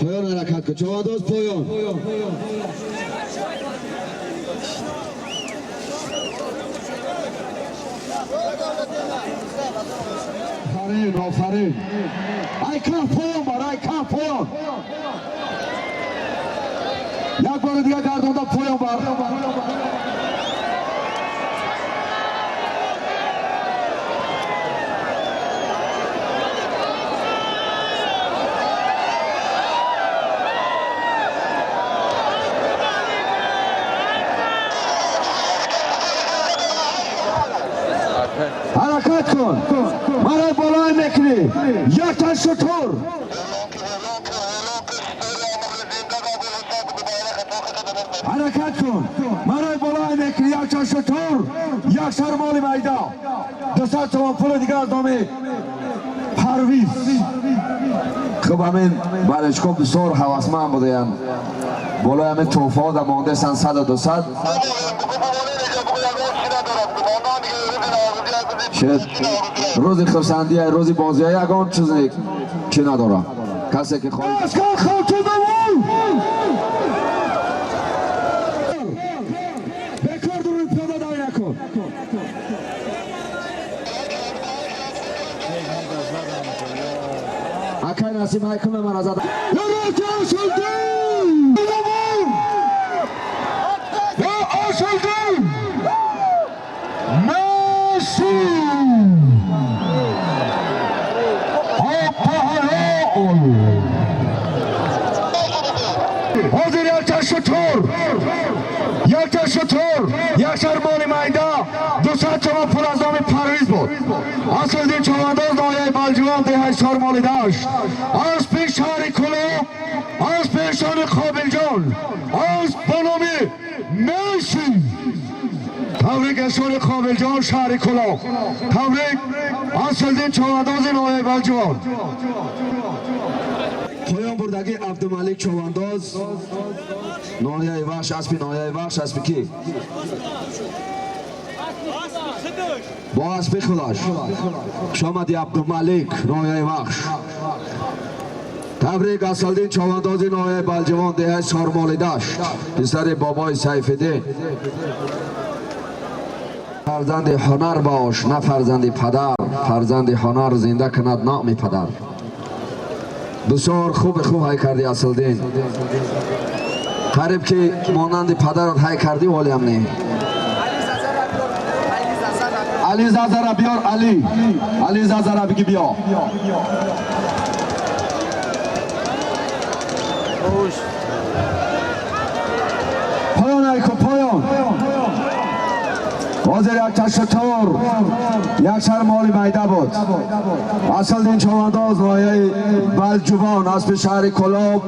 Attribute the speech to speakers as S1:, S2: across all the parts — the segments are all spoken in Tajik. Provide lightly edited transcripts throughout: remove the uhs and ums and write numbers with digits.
S1: Поён ҳаракат кун, чавандоз, поён. Офарин, офарин! Ай каф поён бар, ай каф поён. Як бори дига гардонда поён бар. Ҳаракат кун, марай болои мекунӣ. Якта шутур. Ҳаракат кун, марай болои мекунӣ. Якта шутур, як сармоли майда, 200 сомон пули дига аз номи Парвиз. Хуб, ҳамин балечко бисёр ҳавасманд будаянд. Болои ҳамин тӯҳфаҳо да мондесанд саду дусад. Шед рӯзи хурсандия, рӯзи бозия, ягон чизе чӣ надорам. Касе ки хоҳад. Аскар Халтудовул! Бекор дуруи пиёда давй накун. Акай Насим, ҳайкуме мара зада. Ярати Асалдин! Я Асалдин! Месси! Аппаҳалол! Ҳозир якта шутур, якта шутур, як шармоли майда, 200 сомон пул аз номи Парвиз буд. Аслиддин чавандоз, ноҳияи Балҷувон, деҳаи Сормоли Дашт, аспи шаҳри Кулоб, аспи эшони Қобилҷон, асп ба номи Месси. Табрик, эшони Қобилҷон, шаҳри Кулоб. Табрик, Аслиддин чавандози ноҳияи Балҷувон. Поён бурдагӣ Абдумалик чавандоз, ноҳияи Вахш, аспи ноҳияи Вахш, аспи кӣ? Бо аспи худаш. Хушомадӣ, Абдумалик, ноҳияи Вахш. Табрик, Асалдин чавандози ноҳияи Балҷувон, деҳаи Сормоли Дашт, писари бобои Сайфиддин. Фарзанди ҳунар бош, на фарзанди падар. Фарзанди ҳунар зинда кунад номи падар. Бисёр хуби хуб ҳай кардӣ, Асалдин. Қариб ки монанди падарат ҳай кардӣ, волиам не. Али Зазара биёр, Али. Али Зазара биги биё. Поён айку, поён. Ҳозир як шутур, як сар моли майда буд. Асалдин чавандоз, ноҳияи Балҷувон, аспи шаҳри Кулоб,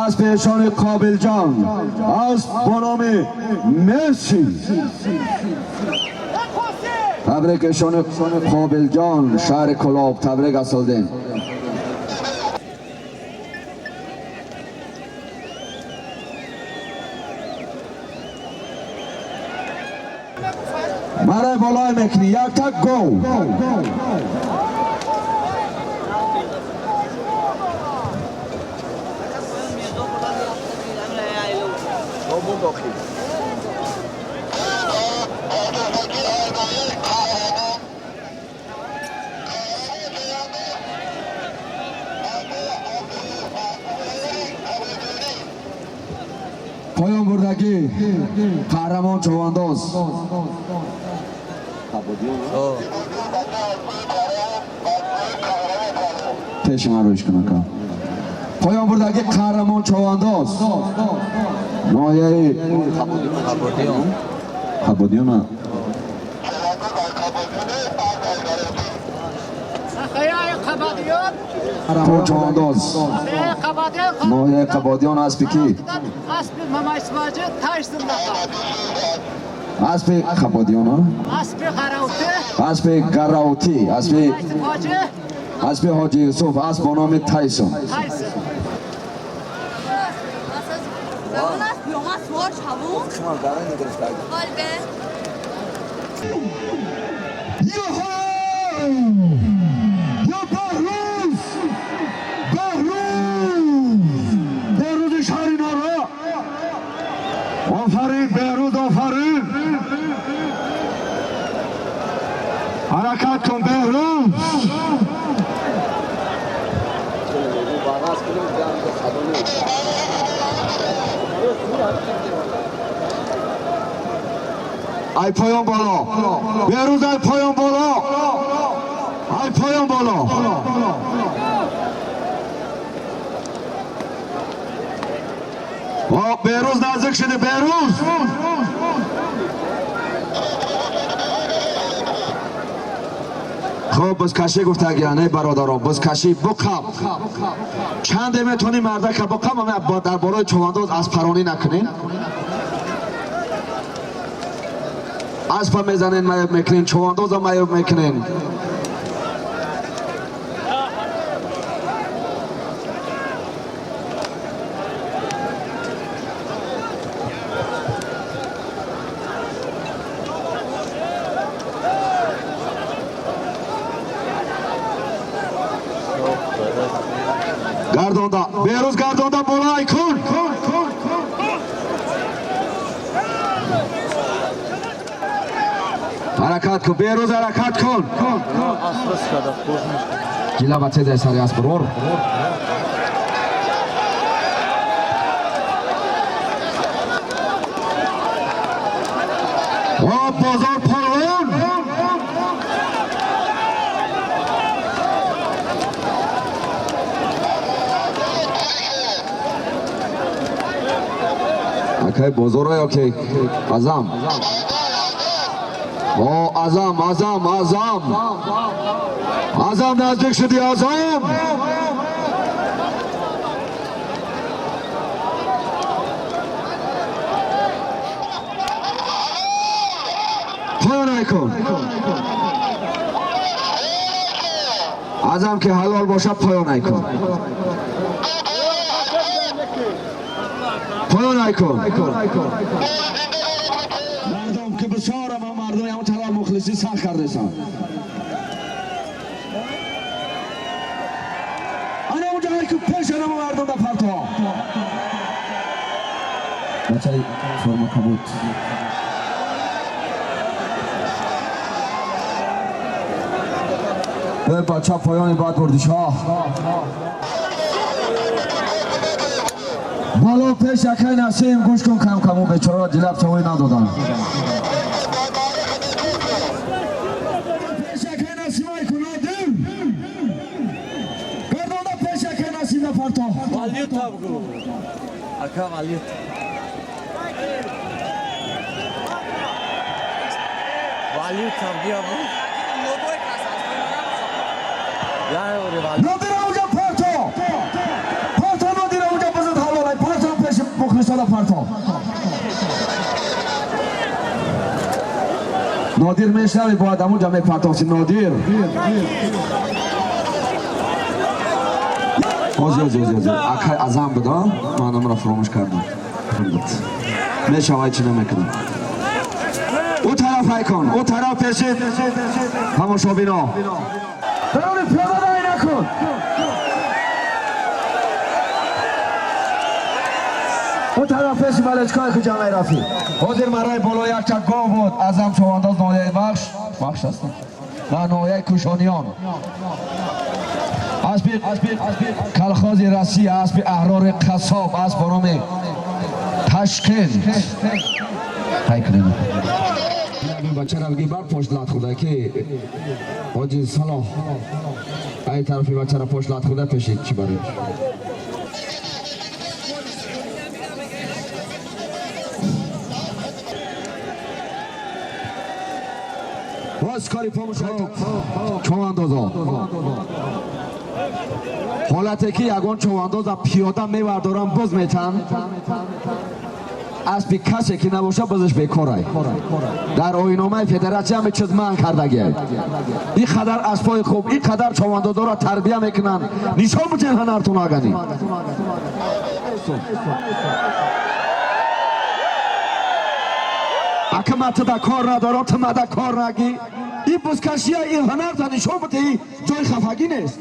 S1: аспи эшони Қобилҷон, асп бо номи Месси. Табрик, эшони Қобилҷон, шаҳри Кулоб. Табрик, Асалдин. Марай болой мекунӣ, якта гол. Поён бурдагӣ қаҳрамон чавандоз. Пеши ман рӯш кун, ака. Поён бурдагӣ қаҳрамон чавандоз, ноҳияи Қабодиёна. Қаҳрамон чавандоз, ноҳияи Қабодиён, аспи кӣ?
S2: Аспи Мамайсмаҷи Тайсон.
S1: Аспи Қабодиёна.
S2: Аспи Ғаравти.
S1: Аспи Гараутӣ, аспи
S2: Ҳоҷи.
S1: Аспи Ҳоҷи Юсуф, асп бо номи Тайсон.
S2: Тайсон.
S3: У нас биёма свор шаву. Ольга.
S1: Йоҳо! Ё Баҳрӯз! Баҳрӯз! Ай поён боло, Беҳрӯз, ай поён боло, ай поён боло. Беҳрӯз, наздик шуди, Беҳрӯз. Хуб, бузкашӣ гуфтагиан, эй бародарон, бузкашӣ буқаб чанде метавонӣ мардака буқаб, дар бораи чувандоз аспаронӣ накунем. Аспа мезанен, маёб мекунен, чувандоза маёб мекунен. Гардонда, Беҳрӯз, гардонда болай кун. Ҳаракат кун, Беҳрӯз, ҳаракат кун. Гила тезай сари асп бурор. Бозор полвон. Акай бозорро ё ки Азам? О, Азам, Азам, Азам, Азам, наздик шуди, Азам. Поён кун, Азам, ки ҳалол бошад, поён кун, поён кун. Мардум ки бисёрам, мардум ҳамон тараф мухлисӣ сахт кардесанд. Ана онҷа ки пеш анама мардум да партоҳо. Бачаи форма кабуд. Бача поёни бад бурдишҳо. Боло пеш акай Насим, гӯш кун, кам каму бечора дилаб чавои надоданд. Пеш акай Насим ай кун, Нодир. Гардонда пеш акай Насим да парто.
S2: Валюта бгу. Ака, валюта. Валюта бгу.
S1: Нодир, онҷа парто. Парто, Нодир, онҷа бизад ҳалолай. Парто пеш мухлисона парто. Нодир, мешнави, бояд ҳамунҷа мепартофти, Нодир. Ози, ози, ози, ози. Акай Азам буд, а? Ман амро фаромӯш кардам. Мешавай, чӣ намекунам. Ӯ тараф айкон, ӯ тараф пешид тамошобино. Дарони пиёда дай накун. Ӯ тараф пеши балечкое ки ҷамъ рафӣ. Ҳозир мараи боло якча гов буд. Азам чувандоз ноҳияи Вахш. Вахш аст? На, ноҳияи Кӯшониён. Аспи колхози Россия, аспи аҳрори қассоб, асп бо номи Ташкент. Ҳай кунем. Бачара бигӣ бар пошт лат хӯрда ки ҳоҷи Салоҳ ай тарафи бачара пошт лат хӯрда пешид чӣ барои. Боз кори човандозо. Ҳолате ки ягон човандоза пиёда мевардорам, боз метан. Аспи касе ки набошад, бозаш бекорай. Дар оинномаи федератсия ҳаме чиз манъ кардагиай. Ин қадар аспҳои хуб, ин қадар човандозоро тарбия мекунанд. Нишон бутен ҳунартон агани. Ака, ма туда кор надорам, ту мада кор нагӣ. Ин бузкашия, ин ҳунарта нишон бите, ин ҷои хафагӣ нест.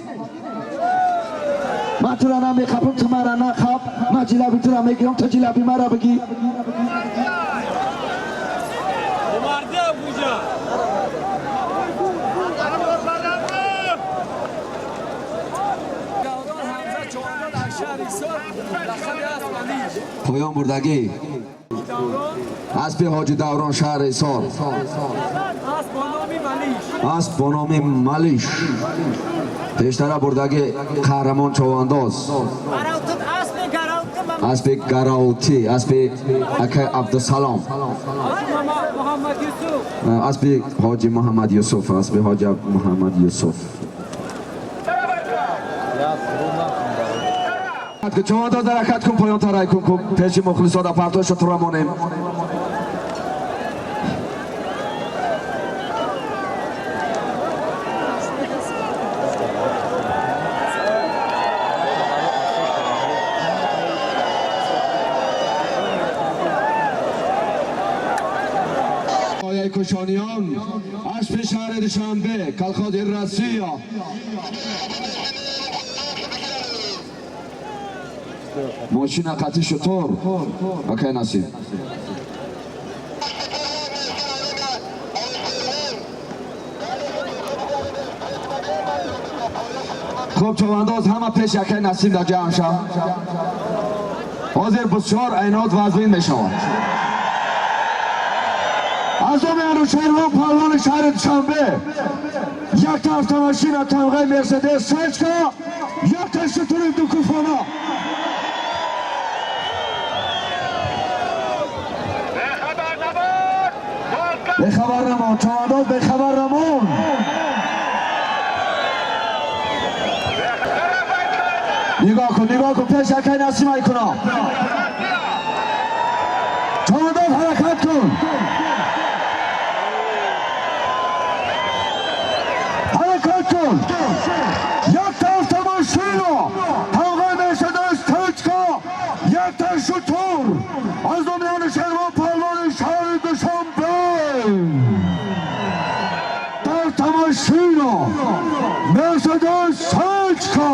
S1: Ман тура намехапам, ту мара нахап. Ман ҷилаби тура мегирам, ту ҷилаби мара бигӣ. Поён бурдагӣ аспи Ҳоҷи Даврон, шаҳри Ҳисор, асп бо номи Малиш, пештара бурдагӣ қаҳрамон човандоз, аспи Гараутӣ, аспи акай Абдусалом, аспи Ҳоҷи Муҳаммад Юсуф, аспи Ҳоҷи Муҳаммад Юсуф. Човандоз, ҳаракат кун, поён тарай кун, пеши мухлисода партоша тура монем. Кушониён, аспи шаҳри Душанбе, колхози Россия. Мошина қатъи шутур, акай Насиб. Хуб, човандоз, ҳама пеш акай Насиб дар ҷамъ шав. Ҳозир бисёр айнот вазнин мешавад. Аз номи Анушервон палвони шаҳри Душанбе, якта автомашина тамғаи Мерседес сечка, якта шутури дукуфона. Бехабар намон, чавандоз, бехабар намон. Нигоҳ кун, нигоҳ кун, пеш акай Насимай куна. Чавандоз, ҳаракат кун, ҳаракат кун. Якта автомашина тамғаи Мерседес тачка, якта шутур аз номи Анушервон палвони шаҳри Душанбе. Автомашина Мерседес тачка.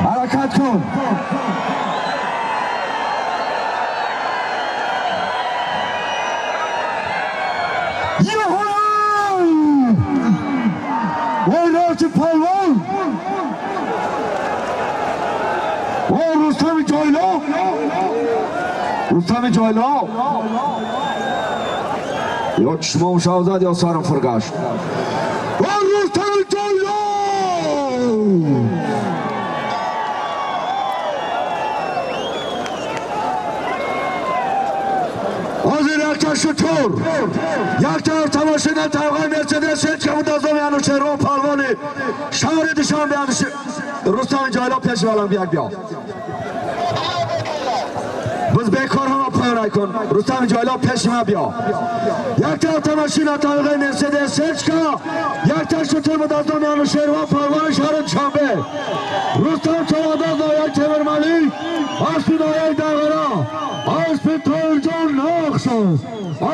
S1: Ҳаракат кун. Юҳу! Вой, роти палвон! Вой, Рустами Ҷойлов! Рустами Ҷойлов! Ё чишмом шавзад, ё сарам фургашт. Вой, Рустами Ҷойлов! Ҳозир якта шутур, якта автомашина тамғаи Мерседес ҳеч кам аз номи Анушервон палвони шаҳри Душанбе, Рустами Ҷойлов, пеш валам як биё. Боз бекор ҳама поёнай кун. Рустами Ҷойлов, пеши ма биё. Якта автомашина тамғаи Мерседес сечка, якта шутур буд аз номи Анушервон палвони шаҳри Душанбе, Рустам Чавандоз, ноҳияи Темурмалик, аспи ноҳияи Дағара, аспи Тоирҷон Нақшов,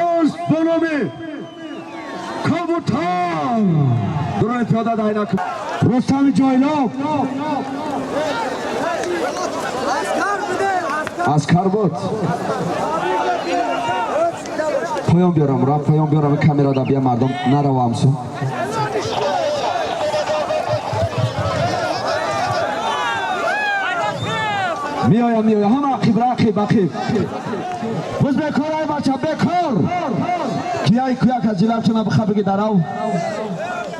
S1: асп бо номи Кабутар. Дурони пиёда дайна. Рустами Ҷойлов аскар буд. Поён биёрам, ра поён биёрам, камерада бия, мардум наравам су. Меоям, меоям, ҳама ақиб, ақиб, ақиб. Боз бекор, ай бача, бекор. Кияй куяк аз ҷилавчона биха биги дарав.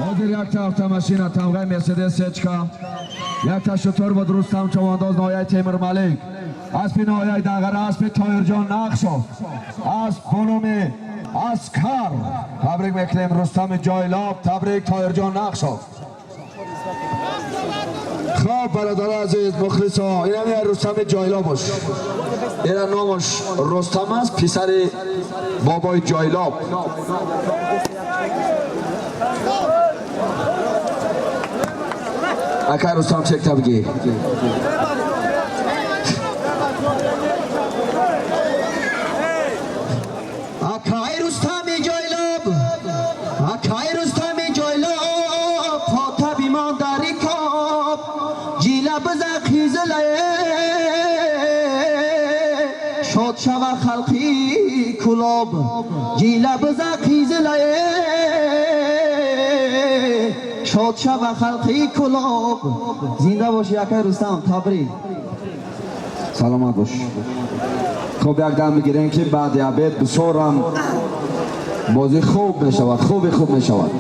S1: Ҳозир якта автомашина тамғаи Мерседес сечка, якта шутур буд, Рустам Чавандоз, ноҳияи Темурмалик, аспи ноҳияи Дағара, аспи Тоирҷон Нақшов, асп бо номи Аскар. Табрик мекунем, Рустами Ҷойлов, табрик, Тоирҷон Нақшов. Хоб, бародари азиз, мухлисо, инам як Рустами Ҷойлов бош. Ина номаш Рустам аст, писари бобои Ҷойлов. Акай Рустам, чекта бигӣ.
S4: Акай Рустами Ҷойлоб, акай. Шод шава халқи Кӯлоб, ҷила биза қизилае. Шод шава халқи Кӯлоб. Зинда бошӣ, акай Рустам, табрик.
S1: Саломат бош. Хуб, як дам бигирем, ки баъди обед бисёрам бозӣ хуб мешавад, хуби хуб мешавад.